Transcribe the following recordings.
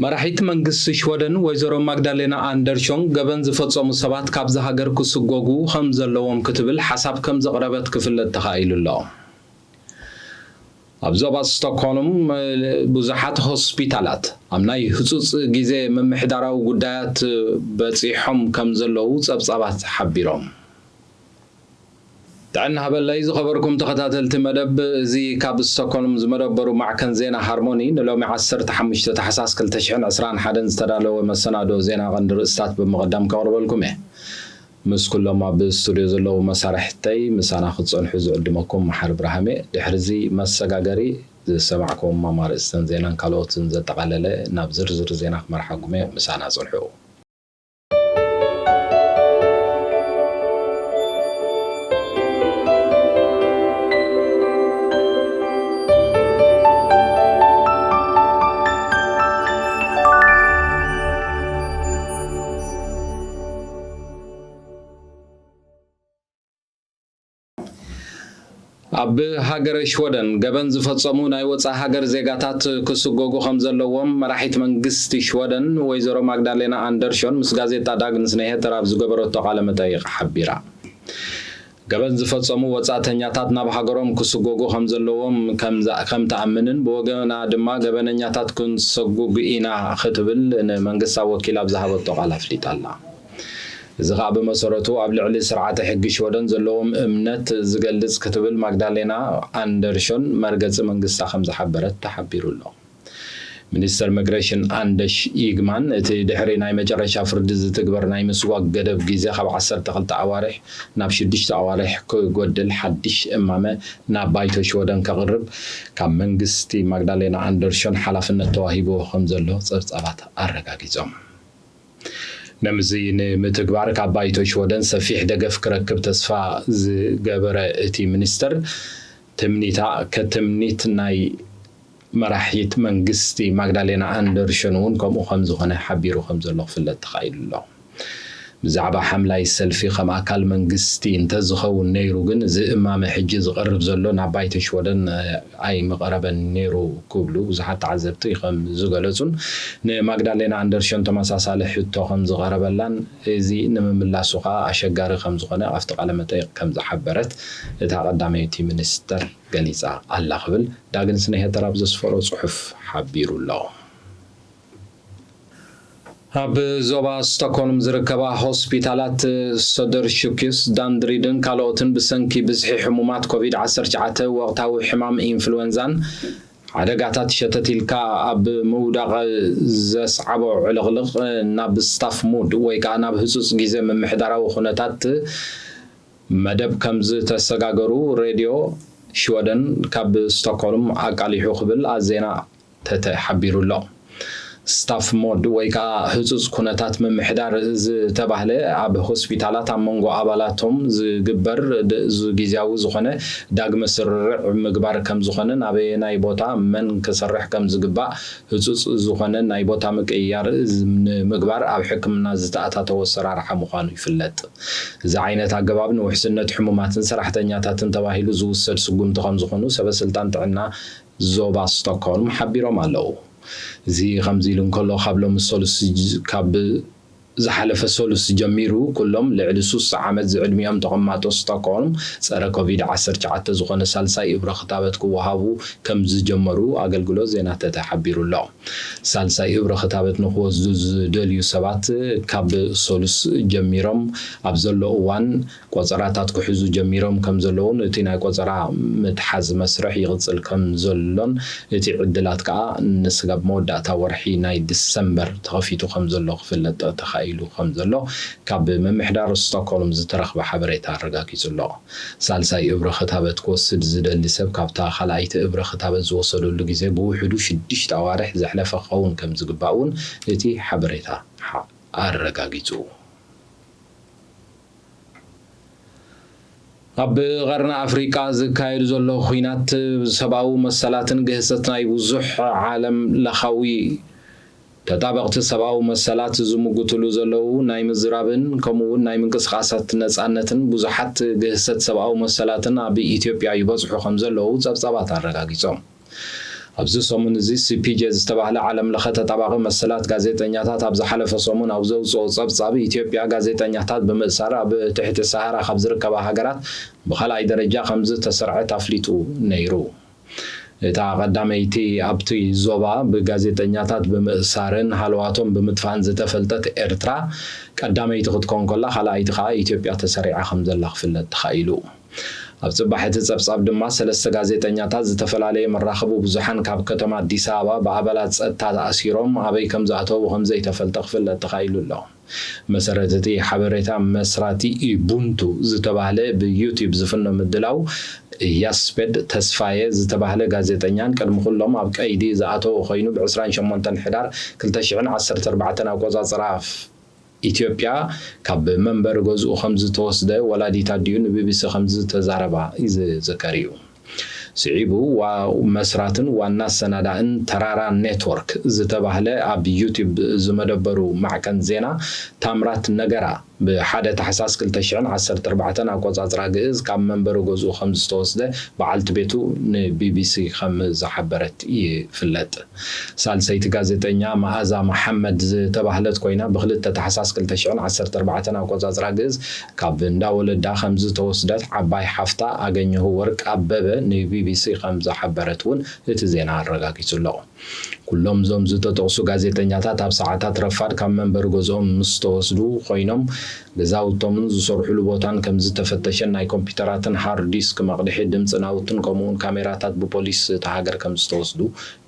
መራሒት መንግስቲ ሽወደን ወይዘሮ ማግዳሌና ኣንደርሾን ገበን ዝፈጸሙ ሰባት ካብዚ ሃገር ክስጎጉ ከም ዘለዎም ክትብል ሓሳብ ከም ዘቕረበት ክፍለጥ ተኻኢሉ ኣሎ። ኣብ ዞባ ስቶክሆልም ብዙሓት ሆስፒታላት ኣብ ናይ ህጹጽ ግዜ ምምሕዳራዊ ጉዳያት በጺሖም ከም ዘለዉ ጸብጻባት ሓቢሮም። ጥዕና ሃበለይ ዝኸበርኩም ተኸታተልቲ መደብ፣ እዚ ካብ ስቶክሆልም ዝመደበሩ ማዕከን ዜና ሃርሞኒ ንሎሚ ዓሰርተ ሓሙሽተ ታሕሳስ ክልተ ሽሕን ዕስራን ሓደን ዝተዳለወ መሰናዶ ዜና ቀንዲ ርእስታት ብምቕዳም ከቕርበልኩም እየ። ምስ ኩሎም ኣብ ስቱድዮ ዘለዉ መሳርሕተይ ምሳና ክትጸንሑ ዝዕድመኩም መሓሪ ብርሃም እየ። ድሕሪ እዚ መሰጋገሪ ዝሰማዕኩዎም ኣማርእስትን ዜናን ካልኦትን ዘጠቓለለ ናብ ዝርዝር ዜና ክመርሓኩም እየ። ምሳና ጽንሑ። ኣብ ሃገረ ሽወደን ገበን ዝፈጸሙ ናይ ወጻኢ ሃገር ዜጋታት ክስጎጉ ከም ዘለዎም መራሒት መንግስቲ ሽወደን ወይዘሮ ማግዳሌና ኣንደርሾን ምስ ጋዜጣ ዳግንስ ኒሄተር ኣብ ዝገበረቶ ቃለ መጠይቕ ሓቢራ። ገበን ዝፈጸሙ ወጻእተኛታት ናብ ሃገሮም ክስጎጉ ከም ዘለዎም ከም ዝኣ-፣ ከም ትኣምንን ብወገና ድማ ገበነኛታት ክንሰጉግ ኢና ክትብል ንመንግስታ ወኪል ኣብ ዝሃበቶ ቃል ኣፍሊጣ ኣላ። እዚ ኸኣ ብመሰረቱ ኣብ ልዕሊ ስርዓተ ሕጊ ሽወደን ዘለዎም እምነት ዝገልጽ ክትብል ማግዳሌና ኣንደርሾን መርገጺ መንግስታ ከም ዝሓበረት ተሓቢሩ ኣሎ። ሚኒስተር ሚግሬሽን ኣንደሽ ይግማን እቲ ድሕሪ ናይ መጨረሻ ፍርዲ ዝትግበር ናይ ምስጓግ ገደብ ግዜ ካብ ዓሰርተ ክልተ ኣዋርሕ ናብ ሽዱሽተ ኣዋርሕ ክጎድል ሓድሽ እማመ ናብ ባይቶ ሽወደን ከቕርብ ካብ መንግስቲ ማግዳሌና ኣንደርሾን ሓላፍነት ተዋሂብዎ ከም ዘሎ ጸብጻባት ኣረጋጊጾም። ነምዚ ንምትግባር ካብ ባይቶ ሽወደን ሰፊሕ ደገፍ ክረክብ ተስፋ ዝገበረ እቲ ሚኒስተር፣ ትምኒታ ከትምኒት ናይ መራሒት መንግስቲ ማግዳሌና ኣንደርሾን እውን ከምኡ ከም ዝኾነ ሓቢሩ ከም ዘሎ ክፍለጥ ተኻኢሉ ኣሎ። ብዛዕባ ሓምላይ ሰልፊ ከም ኣካል መንግስቲ እንተዝኸውን ነይሩ ግን፣ እዚ እማመ ሕጂ ዝቐርብ ዘሎ ናብ ባይቶ ሽወደን ኣይምቐረበን ነይሩ ክብሉ ብዙሓት ተዓዘብቲ ከም ዝገለጹን፣ ንማግዳሌና ኣንደርሾን ተመሳሳሊ ሕቶ ከም ዝቐረበላን፣ እዚ ንምምላሱ ከኣ ኣሸጋሪ ከም ዝኾነ ኣብቲ ቃለ መጠይቕ ከም ዝሓበረት እታ ቀዳመይቲ ሚኒስተር ገሊጻ ኣላ ክብል ዳግንስ ኒሄተር ኣብ ዘስፈሮ ጽሑፍ ሓቢሩ ኣሎ። ኣብ ዞባ ስቶክሆልም ዝርከባ ሆስፒታላት ሶደር ሹክስ፣ ዳንድሪድን ካልኦትን ብሰንኪ ብዝሒ ሕሙማት ኮቪድ ዓሰርተ ትሽዓተ፣ ወቕታዊ ሕማም ኢንፍሉዌንዛን ሓደጋታት ሸተት ኢልካ ኣብ ምውዳቕ ዘስዓቦ ዕልቕልቕ ናብ ስታፍ ሙድ ወይ ከኣ ናብ ህጹጽ ግዜ ምምሕዳራዊ ኩነታት መደብ ከም ዝተሰጋገሩ ሬድዮ ሽወደን ካብ ስቶክሆልም ኣቃሊሑ ክብል ኣዜና ተተ ሓቢሩ ኣሎ። ስታፍ ሞድ ወይ ከኣ ህጹጽ ኩነታት ምምሕዳር ዝተባህለ ኣብ ሆስፒታላት ኣብ መንጎ ኣባላቶም ዝግበር ድ-፣ ዝ-፣ ግዝያዊ ዝኾነ ዳግመ ስርርዕ ምግባር ከም ዝኾነ፣ ናበየናይ ቦታ መን ክሰርሕ ከም ዝግባእ ህጹጽ ዝኾነ ናይ ቦታ ምቅይያር ዝ-፣ ንምግባር ኣብ ሕክምና ዝተኣታተወ ኣሰራርሓ ምዃኑ ይፍለጥ። እዚ ዓይነት ኣገባብ ንውሕስነት ሕሙማትን ሰራሕተኛታትን ተባሂሉ ዝውሰድ ስጉምቲ ከም ዝኾኑ ሰበ ስልጣን ጥዕና ዞባ ስቶክሆልም ሓቢሮም ኣለዉ። እዚ ከምዚ ኢሉ እንከሎ፣ ካብ ሎሚ ሰሉስ ጅ-፣ ካብ ዝሓለፈ ሰሉስ ጀሚሩ፣ ኩሎም ልዕሊ ስሳ ዓመት ዝዕድሚኦም ተቐማጦ ስቶክሆልም ጸረ ኮቪድ ዓሰርተ ትሽዓተ ዝኾነ ሳልሳይ እብረ ክታበት ክወሃቡ ከም ዝጀመሩ ኣገልግሎት ዜና ተተ ሓቢሩ ኣሎ። ሳልሳይ እብረ ክታበት ንክወስዱ ዝደልዩ ሰባት ካብ ሰሉስ ጀሚሮም ኣብ ዘሎ እዋን ቆጸራታት ክሕዙ ጀሚሮም ከም ዘለውን፣ እቲ ናይ ቆጸራ ምትሓዝ መስርሕ ይቕጽል ከም ዘሎን፣ እቲ ዕድላት ከኣ ንስጋብ መወዳእታ ወርሒ ናይ ዲሰምበር ተኸፊቱ ከም ዘሎ ክፍለጥ ተኻኢሉ ከም ዘሎ ካብ ምምሕዳር ስቶክሆልም ዝተረኽበ ሓበሬታ ኣረጋጊጹ ኣሎ። ሳልሳይ እብረ ክታበት ክወስድ ዝደሊ ሰብ ካብታ ካልኣይቲ እብረ ክታበት ዝወሰደሉ ግዜ ብውሕዱ ሽዱሽተ ኣዋርሕ ዘሕለፈ ክኸውን ከም ዝግባእ እውን እቲ ሓበሬታ ሓ-፣ ኣረጋጊጹ። ኣብ ቀርኒ ኣፍሪቃ ዝካየድ ዘሎ ኲናት ሰብኣዊ መሰላትን ግህሰት ናይ ብዙሕ ዓለም ለኻዊ ተጣበቕቲ ሰብኣዊ መሰላት ዝምጉትሉ ዘለዉ ናይ ምዝራብን ከምኡ እውን ናይ ምንቅስቓሳት ነጻነትን ብዙሓት ግህሰት ሰብኣዊ መሰላትን ኣብ ኢትዮጵያ ይበጽሑ ከም ዘለዉ ጸብጻባት ኣረጋጊጾም። ኣብዚ ሰሙን እዚ ሲ ፒ ጄ ዝተባህለ ዓለም ለኸ ተጣባቒ መሰላት ጋዜጠኛታት ኣብ ዝሓለፈ ሰሙን ኣብ ዘውፅኦ ፀብፃብ፣ ኢትዮጵያ ጋዜጠኛታት ብምእሳር ኣብ ትሕቲ ሰሃራ ካብ ዝርከባ ሃገራት ብኻልኣይ ደረጃ ከም ዝተሰርዐት ኣፍሊጡ ነይሩ። እታ ቀዳመይቲ ኣብቲ ዞባ ብጋዜጠኛታት ብምእሳርን ሃለዋቶም ብምጥፋእን ዝተፈልጠት ኤርትራ ቀዳመይቲ ክትኮን ከላ፣ ካልኣይቲ ከኣ ኢትዮጵያ ተሰሪዓ ከም ዘላ ክፍለጥ ተኻኢሉ። ኣብ ጽባሕ እቲ ጸብጻብ ድማ ሰለስተ ጋዜጠኛታት ዝተፈላለየ መራኸቢ ብዙሓን ካብ ከተማ ኣዲስ ኣበባ ብኣባላት ጸጥታ ተኣሲሮም ኣበይ ከም ዝኣተዉ ከም ዘይተፈልጠ ክፍለጥ ተኻኢሉ ኣሎ። መሰረት እቲ ሓበሬታ መስራቲ ኢቡንቱ ዝተባህለ ብዩቲብ ዝፍኖ ምድላው ያስፔድ ተስፋየ ዝተባህለ ጋዜጠኛን ቅድሚ ኩሎም ኣብ ቀይዲ ዝኣተወ ኮይኑ ብ ዕስራን ሸሞንተን ሕዳር ክልተ ሽሕን ዓሰርተ ኣርባዕተን ኣቆጻጽራ ኢትዮጵያ ካብ መንበሪ ገዝኡ ከም ዝተወስደ ወላዲት ኣዲኡ ንቢቢሲ ከም ዝተዛረባ ዝዝከር እዩ። ስዒቡ ዋ መስራትን ዋና ኣሰናዳእን ተራራ ኔትወርክ ዝተባህለ ኣብ ዩቲብ ዝመደበሩ ማዕከን ዜና ታምራት ነገራ ብሓደ ታሕሳስ ክልተ ሽሕን ዓሰርተ ኣርባዕተን ኣቆጻጽራ ግእዝ ካብ መንበሪ ገዝኡ ከም ዝተወስደ በዓልቲ ቤቱ ንቢቢሲ ከም ዝሓበረት ይፍለጥ። ሳልሰይቲ ጋዜጠኛ መኣዛ መሓመድ ዝተባህለት ኮይና፣ ብክልተ ታሕሳስ ክልተ ሽሕን ዓሰርተ ኣርባዕተን ኣቆጻጽራ ግእዝ ካብ እንዳ ወለዳ ከም ዝተወስደት ዓባይ ሓፍታ ኣገኘሁ ወርቅ ኣበበ ንቢቢሲ ከም ዝሓበረት እውን እቲ ዜና ኣረጋጊጹ ኣሎ። ኩሎም እዞም ዝተጠቕሱ ጋዜጠኛታት ኣብ ሰዓታት ረፋድ ካብ መንበሪ ገዝኦም ምስ ተወስዱ ኮይኖም፣ ገዛውቶምን ዝሰርሑሉ ቦታን ከም ዝተፈተሸን ናይ ኮምፒውተራትን ሃርድ ዲስክ መቕድሒ ድምጺ ናውትን ከምኡውን ካሜራታት ብፖሊስ እታ ሃገር ከም ዝተወስዱ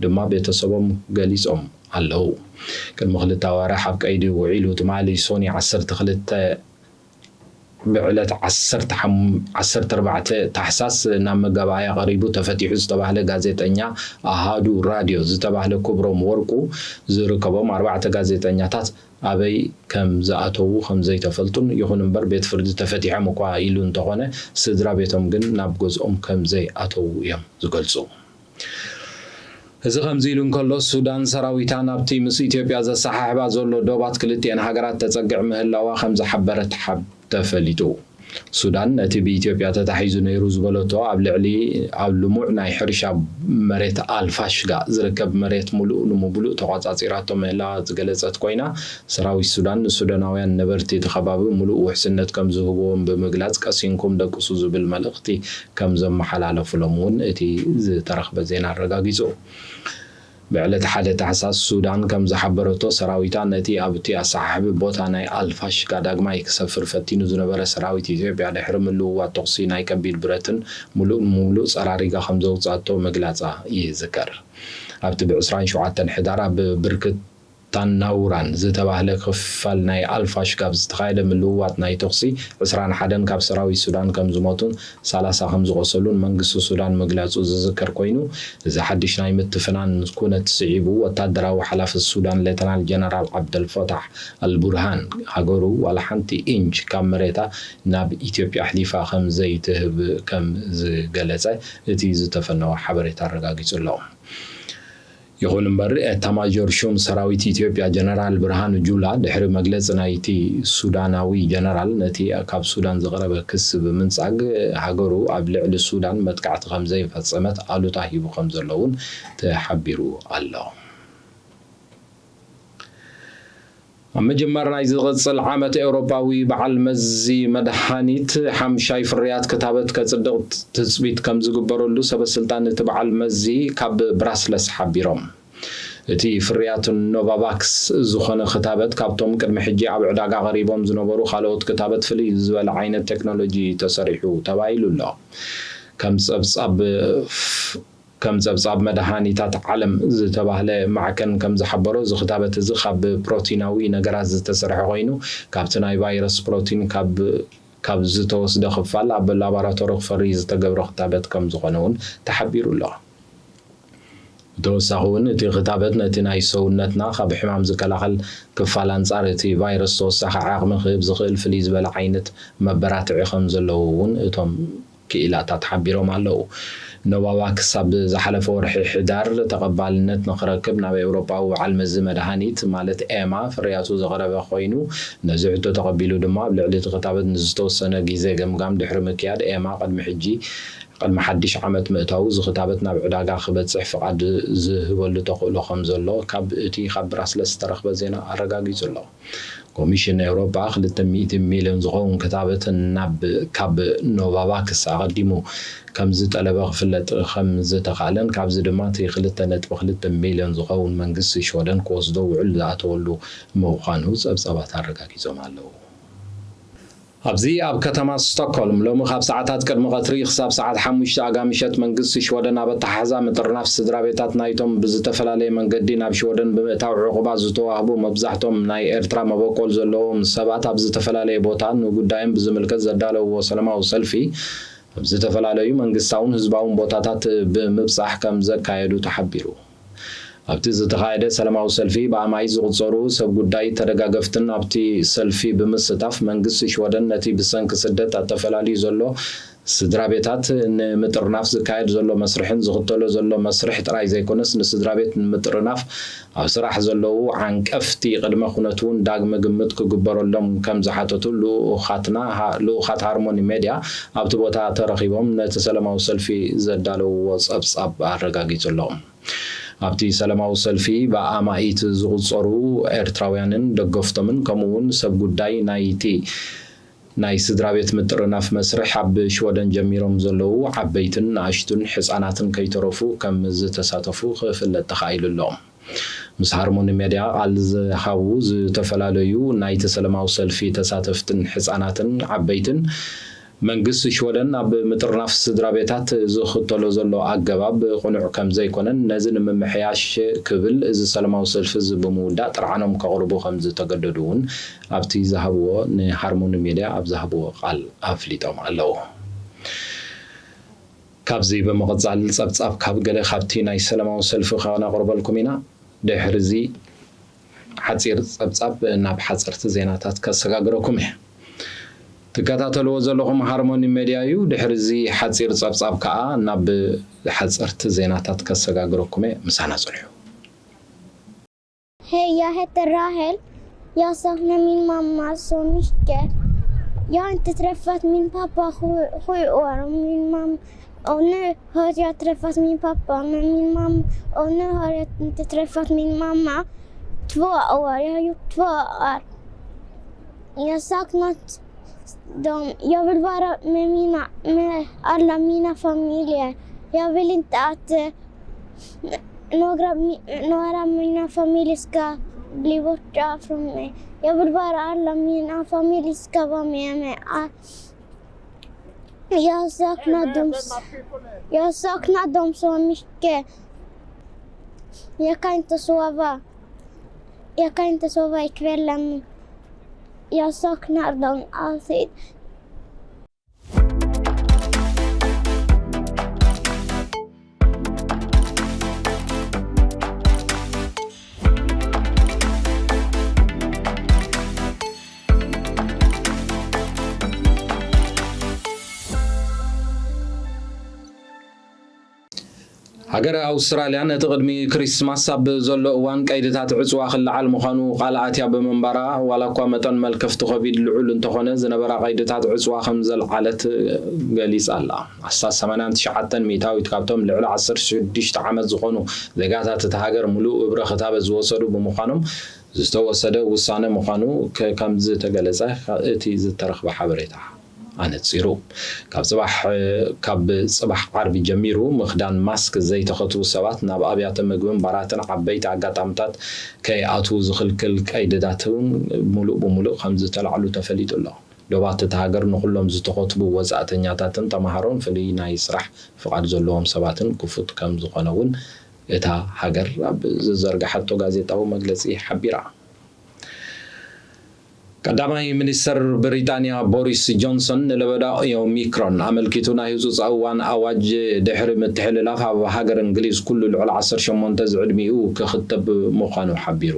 ድማ ቤተሰቦም ገሊጾም ኣለዉ። ቅድሚ ክልተ ኣዋርሕ ኣብ ቀይዲ ውዒሉ ትማሊ ሶኒ ዓሰርተ ክልተ ብዕለት ዓሰርተ ሓሙሽተ ዓሰርተ ኣርባዕተ ታሕሳስ ናብ መጋባእያ ቀሪቡ ተፈቲሑ ዝተባህለ ጋዜጠኛ ኣሃዱ ራድዮ ዝተባህለ ክብሮም ወርቁ ዝርከቦም ኣርባዕተ ጋዜጠኛታት ኣበይ ከም ዝኣተዉ ከም ዘይተፈልጡን፣ ይኹን እምበር ቤት ፍርዲ ተፈቲሖም እኳ ኢሉ እንተኾነ፣ ስድራ ቤቶም ግን ናብ ገዝኦም ከም ዘይኣተዉ እዮም ዝገልጹ። እዚ ከምዚ ኢሉ እንከሎ፣ ሱዳን ሰራዊታ ናብቲ ምስ ኢትዮጵያ ዘሰሓሕባ ዘሎ ዶባት ክልቲኤን ሃገራት ተጸግዕ ምህላዋ ከም ዝሓበረት ሓብ-፣ ተፈሊጡ። ሱዳን ነቲ ብኢትዮጵያ ተታሒዙ ነይሩ ዝበለቶ ኣብ ልዕሊ ኣብ ልሙዕ ናይ ሕርሻ መሬት ኣልፋሽጋ ዝርከብ መሬት ሙሉእ ንሙሉእ ተቋጻጺራቶ ምህላዋ ዝገለጸት ኮይና፣ ሰራዊት ሱዳን ንሱዳናውያን ነበርቲ እቲ ከባቢ ሙሉእ ውሕስነት ከም ዝህብዎም ብምግላጽ፣ ቀሲንኩም ደቅሱ ዝብል መልእኽቲ ከም ዘመሓላለፉሎም እውን እቲ ዝተረኽበ ዜና ኣረጋጊጹ። ብዕለት ሓደ ታሕሳስ ሱዳን ከም ዝሓበረቶ፣ ሰራዊታ ነቲ ኣብቲ ኣሰሓሕቢ ቦታ ናይ ኣልፋሽጋ ዳግማይ ክሰፍር ፈቲኑ ዝነበረ ሰራዊት ኢትዮጵያ ድሕሪ ምልውዋጥ ተኹሲ ናይ ከቢድ ብረትን ሙሉእ ንሙሉእ ጸራሪጋ ከም ዘውጻቶ ምግላጻ ይዝከር። ኣብቲ ብ ዕስራን ሸውዓተን ሕዳር ኣብ ብርክት ታናውራን ዝተባህለ ክፋል ናይ ኣልፋሽጋ ኣብ ዝተኻየደ ምልውዋጥ ናይ ተኹሲ ዕስራን ሓደን ካብ ሰራዊት ሱዳን ከም ዝሞቱን ሰላሳ ከም ዝቖሰሉን መንግስቲ ሱዳን ምግላጹ ዝዝከር ኮይኑ፣ እዚ ሓድሽ ናይ ምትፍናን ኩነት ስዒቡ፣ ወታደራዊ ሓላፊ ሱዳን ሌተናል ጀነራል ዓብደልፈታሕ ኣልቡርሃን፣ ሃገሩ ዋላ ሓንቲ ኢንች ካብ መሬታ ናብ ኢትዮጵያ ኣሕሊፋ ከም ዘይትህብ ከም ዝገለጸ እቲ ዝተፈነወ ሓበሬታ ኣረጋጊጹ ኣሎ። ይኹን እምበር፣ ኤታማዦር ሹም ሰራዊት ኢትዮጵያ ጀነራል ብርሃኑ ጁላ፣ ድሕሪ መግለጺ ናይቲ ሱዳናዊ ጀነራል፣ ነቲ ካብ ሱዳን ዝቐረበ ክሲ ብምንጻግ፣ ሃገሩ ኣብ ልዕሊ ሱዳን መጥቃዕቲ ከም ዘይፈጸመት ኣሉታ ሂቡ ከም ዘሎ እውን ተሓቢሩ ኣሎ። ኣብ ምጅማር ናይ ዝቕጽል ዓመት፣ ኤውሮጳዊ በዓል መዚ መድሃኒት ሓምሻይ ፍርያት ክታበት ከጽድቕ ትጽቢት ከም ዝግበረሉ ሰበ ስልጣን እቲ በዓል መዚ ካብ ብራስለስ ሓቢሮም። እቲ ፍርያት ኖቫቫክስ ዝኾነ ክታበት፣ ካብቶም ቅድሚ ሕጂ ኣብ ዕዳጋ ቀሪቦም ዝነበሩ ካልኦት ክታበት ፍልይ ዝበለ ዓይነት ቴክኖሎጂ ተሰሪሑ ተባሂሉ ኣሎ። ከም ጸብጻብ ከም ጸብጻብ መድሃኒታት ዓለም ዝተባህለ ማዕከን ከም ዝሓበሮ፣ እዚ ክታበት እዚ ካብ ፕሮቲናዊ ነገራት ዝተሰርሐ ኮይኑ፣ ካብቲ ናይ ቫይረስ ፕሮቲን ካብ ካብ ዝተወስደ ክፋል ኣብ ላቦራቶሪ ክፈሪ ዝተገብረ ክታበት ከም ዝኾነ እውን ተሓቢሩ ኣሎ። ብተወሳኺ እውን እቲ ክታበት ነቲ ናይ ሰውነትና ካብ ሕማም ዝከላኸል ክፋል ኣንጻር እቲ ቫይረስ ተወሳኺ ዓቕሚ ክህብ ዝኽእል ፍልይ ዝበለ ዓይነት መበራትዒ ከም ዘለዎ እውን እቶም ክኢላታት ሓቢሮም ኣለዉ። ኖቫቫክስ ኣብ ዝሓለፈ ወርሒ ሕዳር ተቐባልነት ንኽረክብ ናብ ኤውሮጳዊ በዓል መዚ መድሃኒት ማለት ኤማ ፍርያቱ ዘቕረበ ኮይኑ፣ ነዚ ሕቶ ተቐቢሉ ድማ ኣብ ልዕሊ እቲ ክታበት ንዝተወሰነ ግዜ ገምጋም ድሕሪ ምክያድ ኤማ ቅድሚ ሕጂ ቅድሚ ሓድሽ ዓመት ምእታዉ፣ እዚ ክታበት ናብ ዕዳጋ ክበጽሕ ፍቓድ ዝህበሉ ተኽእሎ ከም ዘሎ ካብ እቲ ካብ ብራስለስ ዝተረኽበ ዜና ኣረጋጊጹ ኣሎ። ኮሚሽን ኤውሮጳ ክልተ ሚእቲ ሚልዮን ዝኸውን ክታበት ናብ ካብ ኖቫቫክስ ኣቐዲሙ ከም ዝጠለበ ክፍለጥ ከም ዝተኻእለን፣ ካብዚ ድማ እቲ ክልተ ነጥቢ ክልተ ሚልዮን ዝኸውን መንግስቲ ሽወደን ክወስዶ ውዕል ዝኣተወሉ ምዃኑ ጸብጻባት ኣረጋጊጾም ኣለዉ። ኣብዚ ኣብ ከተማ ስቶክሆልም ሎሚ ካብ ሰዓታት ቅድሚ ቀትሪ ክሳብ ሰዓት ሓሙሽተ ኣጋ ምሸት መንግስቲ ሽወደን ኣብ ኣተሓሕዛ ምጥርናፍ ስድራ ቤታት ናይቶም ብዝተፈላለየ መንገዲ ናብ ሽወደን ብምእታው ዕቑባ ዝተዋህቡ መብዛሕቶም ናይ ኤርትራ መበቆል ዘለዎም ሰባት ኣብ ዝተፈላለየ ቦታ ንጉዳዮም ብዝምልከት ዘዳለውዎ ሰላማዊ ሰልፊ ኣብ ዝተፈላለዩ መንግስታውን ህዝባውን ቦታታት ብምብጻሕ ከም ዘካየዱ ተሓቢሩ። ኣብቲ ዝተኻየደ ሰላማዊ ሰልፊ ብኣማኢት ዝቑጸሩ ሰብ ጉዳይ ተደጋገፍትን ኣብቲ ሰልፊ ብምስታፍ መንግስቲ ሽወደን ነቲ ብሰንኪ ስደት ኣተፈላልዩ ዘሎ ስድራ ቤታት ንምጥርናፍ ዝካየድ ዘሎ መስርሕን ዝኽተሎ ዘሎ መስርሕ ጥራይ ዘይኮነስ ንስድራ ቤት ንምጥርናፍ ኣብ ስራሕ ዘለዉ ዓንቀፍቲ ቅድመ ኩነት እውን ዳግመ ግምት ክግበረሎም ከም ዝሓተቱ ልኡኻትና ልኡኻት ሃርሞኒ ሜድያ ኣብቲ ቦታ ተረኺቦም ነቲ ሰላማዊ ሰልፊ ዘዳለውዎ ጸብጻብ ኣረጋጊጹ ኣሎ። ኣብቲ ሰላማዊ ሰልፊ ብኣማኢት ዝቑጸሩ ኤርትራውያንን ደገፍቶምን ከምኡ እውን ሰብ ጉዳይ ናይቲ ናይ ስድራ ቤት ምጥርናፍ መስርሕ ኣብ ሽወደን ጀሚሮም ዘለዉ ዓበይትን ንኣሽቱን ሕጻናትን ከይተረፉ ከም ዝተሳተፉ ክፍለጥ ተኻኢሉ ኣሎ። ምስ ሃርሞኒ ሜድያ ቃል ዝሃቡ ዝተፈላለዩ ናይቲ ሰላማዊ ሰልፊ ተሳተፍትን ሕጻናትን ዓበይትን መንግስቲ ሽወደን ኣብ ምጥርናፍ ስድራ ቤታት ዝኽተሎ ዘሎ ኣገባብ ቅኑዕ ከም ዘይኮነን ነዚ ንምምሕያሽ ክብል እዚ ሰላማዊ ሰልፊ እዚ ብምውዳእ ጥርዓኖም ከቕርቡ ከም ዝተገደዱ እውን ኣብቲ ዝሃብዎ ንሃርሞኒ ሜድያ ኣብ ዝሃብዎ ቃል ኣፍሊጦም ኣለዉ። ካብዚ ብምቕጻል ጸብጻብ ካብ ገለ ካብቲ ናይ ሰላማዊ ሰልፊ ከነቕርበልኩም ኢና። ድሕሪ እዚ ሓጺር ጸብጻብ ናብ ሓጸርቲ ዜናታት ከሰጋግረኩም እየ። ትከታተልዎ ዘለኹም ሃርሞኒ ሜድያ እዩ። ድሕሪ እዚ ሓጺር ጸብጻብ ከኣ ናብ ሓጸርቲ ዜናታት ከሰጋግረኩም እየ። ምሳና ጽንሑ። Hej, jag heter Rahel. Jag saknar min mamma så mycket. Jag har inte träffat min pappa sju, sju år och min mamma och nu har jag träffat min pappa men min mamma och nu har jag inte träffat min mamma två år. Jag har gjort två år. Jag har saknat dem. Jag vill vara med, mina, med alla mina familjer. Jag vill inte att eh, några, några av mina familjer ska bli borta från mig. Jag vill bara alla mina familjer ska vara med mig. Jag har saknat dem. Jag har saknat dem så mycket. Jag kan inte sova. Jag kan inte sova ikväll än. Jag saknar dem alltid. ሃገረ ኣውስትራልያ ነቲ ቅድሚ ክሪስማስ ኣብ ዘሎ እዋን ቀይድታት ዕጽዋ ክለዓል ምዃኑ ቃል ኣትያ ብምንባራ፣ ዋላ እኳ መጠን መልከፍቲ ኮቪድ ልዑል እንተኾነ፣ ዝነበራ ቀይድታት ዕጽዋ ከም ዘልዓለት ገሊጻ ኣላ። ኣስታት ሰማንያን ትሽዓተን ሚእታዊት ካብቶም ልዕሊ ዓሰርተ ሽዱሽተ ዓመት ዝኾኑ ዜጋታት እታ ሃገር ምሉእ እብረ ክታበት ዝወሰዱ ብምዃኖም ዝተወሰደ ውሳነ ምዃኑ ከም ዝተገለጸ እቲ ዝተረኽበ ሓበሬታ ኣነጺሩ። ካብ ጽባሕ ካብ ጽባሕ ዓርቢ ጀሚሩ ምኽዳን ማስክ ዘይተኸትቡ ሰባት ናብ ኣብያተ ምግብን ባራትን ዓበይቲ ኣጋጣምታት ከይኣትዉ ዝኽልክል ቀይድታት እውን ሙሉእ ብሙሉእ ከም ዝተላዕሉ ተፈሊጡ ኣሎ። ዶባት እታ ሃገር ንኹሎም ዝተኸትቡ ወጻእተኛታትን ተማሃሮን ፍሉይ ናይ ስራሕ ፍቓድ ዘለዎም ሰባትን ክፉት ከም ዝኾነ እውን እታ ሃገር ኣብ ዝዘርግሓቶ ጋዜጣዊ መግለጺ ሓቢራ። ቀዳማይ ሚኒስተር ብሪጣንያ ቦሪስ ጆንሰን ንለበዳ ኦሚክሮን ኣመልኪቱ ናይ ህጹጽ እዋን ኣዋጅ ድሕሪ ምትሕልላፍ ኣብ ሃገር እንግሊዝ ኩሉ ልዕሊ ዓሰርተ ሸሞንተ ዝዕድሚኡ ክኽተብ ምዃኑ ሓቢሩ።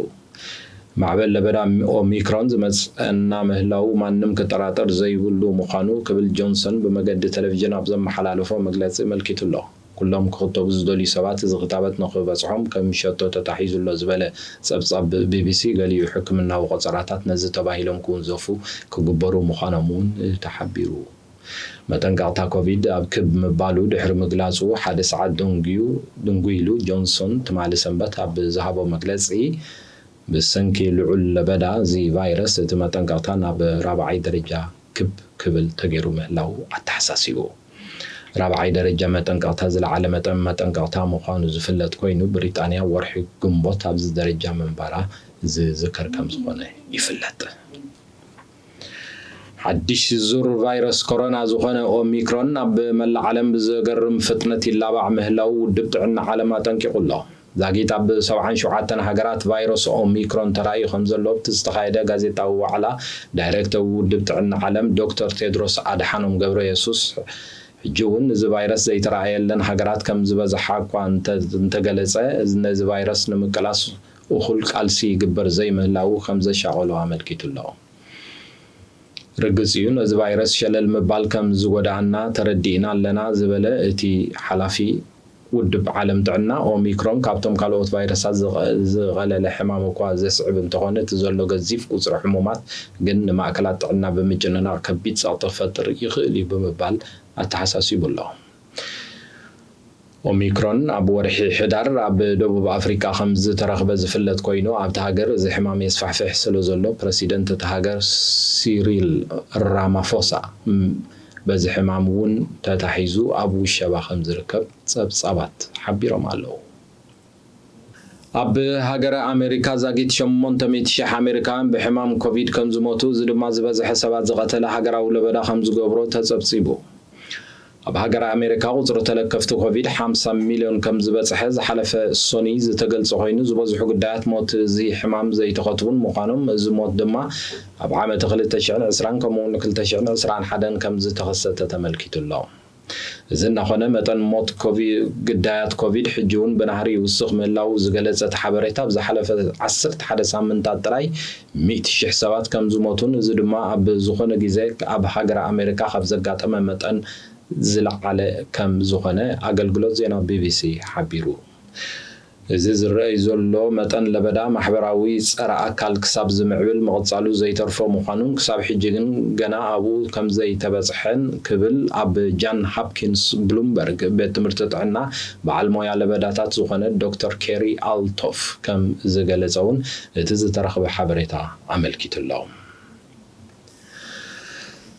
ማዕበል ለበዳ ኦሚክሮን ዝመጽአና ምህላዉ ማንም ክጠራጠር ዘይብሉ ምዃኑ ክብል ጆንሰን ብመገዲ ቴሌቪዥን ኣብ ዘመሓላለፎ መግለጺ ኣመልኪቱ ኣሎ። ኩሎም ክኽተቡ ዝደልዩ ሰባት እዚ ክታበት ንኽበጽሖም ከም ሸቶ ተታሒዙ ኣሎ ዝበለ ጸብጻብ ቢቢሲ፣ ገሊኡ ሕክምናዊ ቆጸራታት ነዚ ተባሂሎም ክውንዘፉ ክግበሩ ምዃኖም እውን ተሓቢሩ። መጠንቀቕታ ኮቪድ ኣብ ክብ ምባሉ ድሕሪ ምግላጹ ሓደ ሰዓት ደንጉዩ ድንጉይሉ፣ ጆንሶን ትማሊ ሰንበት ኣብ ዝሃቦ መግለጺ፣ ብሰንኪ ልዑል ለበዳ እዚ ቫይረስ እቲ መጠንቀቕታ ናብ ራብዓይ ደረጃ ክብ ክብል ተገይሩ ምህላው ኣተሓሳሲቡ። ራብዓይ ደረጃ መጠንቀቕታ ዝለዓለ መጠን መጠንቀቕታ ምዃኑ ዝፍለጥ ኮይኑ፣ ብሪጣንያ ወርሒ ግንቦት ኣብዚ ደረጃ ምንባራ ዝዝከር ከም ዝኾነ ይፍለጥ። ሓድሽ ዙር ቫይረስ ኮሮና ዝኾነ ኦሚክሮን ኣብ መላእ ዓለም ብዘገርም ፍጥነት ይላባዕ ምህላው ውድብ ጥዕና ዓለም ኣጠንቂቑ ኣሎ። ዛጊት ኣብ ሰብዓን ሸውዓተን ሃገራት ቫይረስ ኦሚክሮን ተራእዩ ከም ዘሎ ኣብቲ ዝተኻየደ ጋዜጣዊ ዋዕላ ዳይሬክተር ውድብ ጥዕና ዓለም ዶክተር ቴድሮስ ኣድሓኖም ገብረ የሱስ፣ ሕጂ እውን እዚ ቫይረስ ዘይተራእየለን ሃገራት ከም ዝበዝሓ እኳ እንተ- እንተገለጸ፣ ነዚ ቫይረስ ንምቅላስ እኹል ቃልሲ ይግበር ዘይምህላዉ ከም ዘሻቐሎ ኣመልኪቱ ኣሎ። ርግጽ እዩ፣ ነዚ ቫይረስ ሸለል ምባል ከም ዝጎድኣና ተረዲእና ኣለና ዝበለ እቲ ሓላፊ ውድብ ዓለም ጥዕና፣ ኦሚክሮን ካብቶም ካልኦት ቫይረሳት ዝቐ- ዝቐለለ ሕማም እኳ ዘስዕብ እንተኾነ፣ እቲ ዘሎ ገዚፍ ቁጽሪ ሕሙማት ግን ንማእከላት ጥዕና ብምጭንናቕ ከቢድ ጸቕጢ ክፈጥር ይኽእል እዩ ብምባል ኣተሓሳሲቡ ኣሎ። ኦሚክሮን ኣብ ወርሒ ሕዳር ኣብ ደቡብ ኣፍሪቃ ከም ዝተረኽበ ዝፍለጥ ኮይኑ፣ ኣብቲ ሃገር እዚ ሕማም የስፋሕፍሕ ስለ ዘሎ፣ ፕረሲደንት እታ ሃገር ሲሪል ራማፎሳ፣ ም፣ በዚ ሕማም እውን ተታሒዙ ኣብ ውሸባ ከም ዝርከብ ጸብጻባት ሓቢሮም ኣለዉ። ኣብ ሃገረ ኣሜሪካ ዛጊት ሸሞንተ ሚእቲ ሺሕ ኣሜሪካውያን ብሕማም ኮቪድ ከም ዝሞቱ፣ እዚ ድማ ዝበዝሐ ሰባት ዝቐተለ ሃገራዊ ለበዳ ከም ዝገብሮ ተጸብጺቡ። ኣብ ሃገረ ኣሜሪካ ቁጽሪ ተለከፍቲ ኮቪድ ሓምሳ ሚልዮን ከም ዝበጽሐ ዝሓለፈ ሶኒ ዝተገልጸ ኮይኑ፣ ዝበዝሑ ግዳያት ሞት እዚ ሕማም ዘይተኸትቡን ምዃኖም፣ እዚ ሞት ድማ ኣብ ዓመት ክልተ ሽሕን ዕስራን ከምኡ እውን ክልተ ሽሕን ዕስራን ሓደን ከም ዝተኸሰተ ተመልኪቱ ኣሎ። እዚ እናኾነ፣ መጠን ሞት ኮቪ- ግዳያት ኮቪድ ሕጂ እውን ብናህሪ ይውስኽ ምህላዉ ዝገለጸ እቲ ሓበሬታ፣ ኣብ ዝሓለፈ ዓሰርተ ሓደ ሳምንታት ጥራይ ሚእቲ ሺሕ ሰባት ከም ዝሞቱን፣ እዚ ድማ ኣብ ዝኾነ ግዜ ኣብ ሃገረ ኣሜሪካ ካብ ዘጋጠመ መጠን ዝለዓለ ከም ዝኾነ ኣገልግሎት ዜና ቢቢሲ ሓቢሩ። እዚ ዝረኣይ ዘሎ መጠን ለበዳ ማሕበራዊ ጸረ ኣካል ክሳብ ዝምዕብል ምቕጻሉ ዘይተርፎ ምዃኑን፣ ክሳብ ሕጂ ግን ገና ኣብኡ ከም ዘይተበጽሐን ክብል ኣብ ጃን ሃፕኪንስ ብሉምበርግ ቤት ትምህርቲ ጥዕና በዓል ሞያ ለበዳታት ዝኾነ ዶክተር ኬሪ ኣልቶፍ ከም ዝገለጸ እውን እቲ ዝተረኽበ ሓበሬታ ኣመልኪቱ ኣሎ።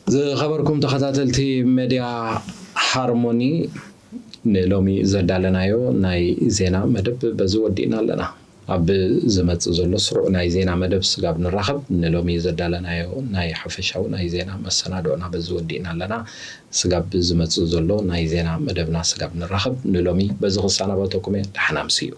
ዝኸበርኩም ተኸታተልቲ ሜድያ ሃርሞኒ፣ ንሎሚ ዘዳለናዮ ናይ ዜና መደብ በዚ ወዲእና ኣለና። ኣብ ዝመጽእ ዘሎ ስሩዕ ናይ ዜና መደብ ስጋብ ንራኸብ፣ ንሎሚ ዘዳለናዮ ናይ ሓፈሻዊ ናይ ዜና መሰናድኦና በዚ ወዲእና ኣለና። ስጋብ ዝመጽእ ዘሎ ናይ ዜና መደብና ስጋብ ንራኸብ፣ ንሎሚ በዚ ክሰናበተኩም እየ። ደሓን ኣምስዩ።